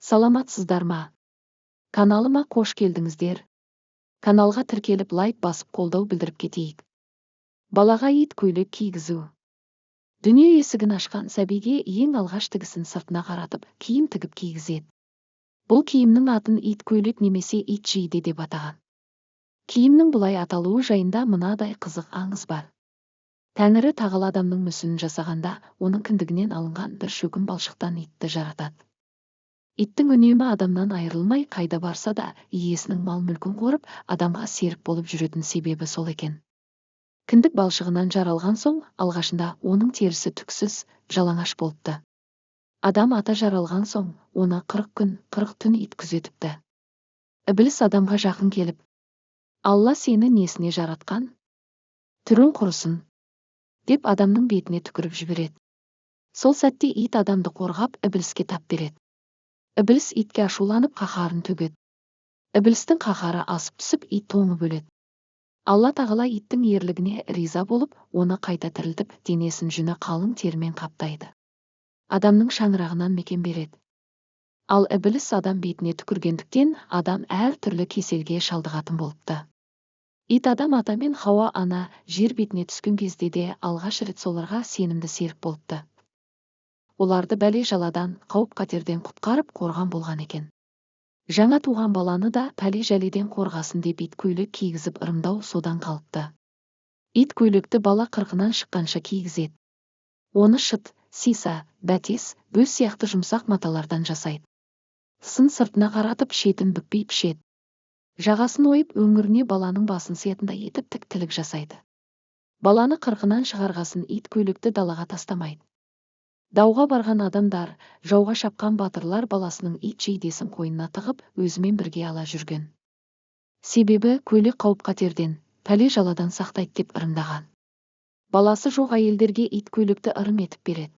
Саламатсыздар ма? Каналыма қош келдіңіздер. Каналға тіркеліп, лайк басып, қолдау білдіріп кетейік. Балаға ит көйлек кигізу. Дүние есігін ашқан сәбиге ең алғаш тігісін сыртына қаратып, киім тігіп кигізеді. Бұл киімнің атын ит көйлек немесе ит жейде деп атаған. Киімнің бұлай аталуы жайында мынадай қызық аңыз бар. Тәңірі тағала адамның мүсінін жасағанда, оның кіндігінен алынған бір шөкім балшықтан итті жаратады. Иттің үнемі адамнан айырылмай, қайда барса да иесінің мал-мүлкін қорып, адамға серік болып жүретін себебі сол екен. Кіндік балшығынан жаралған соң, алғашында оның терісі түксіз, жалаңаш болыпты. Адам ата жаралған соң, оны 40 күн, 40 түн ит күзетіпті. Ібіліс адамға жақын келіп: «Алла сені несіне жаратқан? Түрің құрысын», – деп адамның бетіне түкіріп жібереді. Сол сәтте ит адамды қорғап, ібіліске тап береді. Ібіліс итке ашуланып, қаһарын төгеді. Ібілістің қаһары асып түсіп, ит тоңып өледі. Алла тағала иттің ерлігіне риза болып, оны қайта тірілтіп, денесін жүні қалың терімен қаптайды. Адамның шаңырағынан мекен береді. Ал ібіліс адам бетіне түкіргендіктен, адам әр түрлі кеселге шалдығатын болыпты. Ит Адам ата мен Хауа ана жер бетіне түскен кезде де алғаш рет соларға сенімді серік болыпты. Оларды бәле-жаладан, қауіп-қатерден құтқарып, қорған болған екен. Жаңа туған баланы да пәле-жәледен қорғасын деп ит көйлек кигізіп ырымдау содан қалыпты. Ит көйлекті бала қырқынан шыққанша кигізеді. Оны шыт, сиса, бәтес, бөз сияқты жұмсақ маталардан жасайды. Тысын сыртына қаратып, шетін бүкпей пішеді. Жағасын ойып, өңіріне баланың басын сыятындай етіп тік тілік жасайды. Баланы қырқынан шығарғасын ит көйлекті далаға тастамайды. Дауға барған адамдар, жауға шапқан батырлар баласының ит жейдесін қойнына тығып, өзімен бірге ала жүрген. Себебі көйлек қауіп-қатерден, пәле-жаладан сақтайды деп ырымдаған. Баласы жоқ әйелдерге ит көйлекті ырым етіп береді.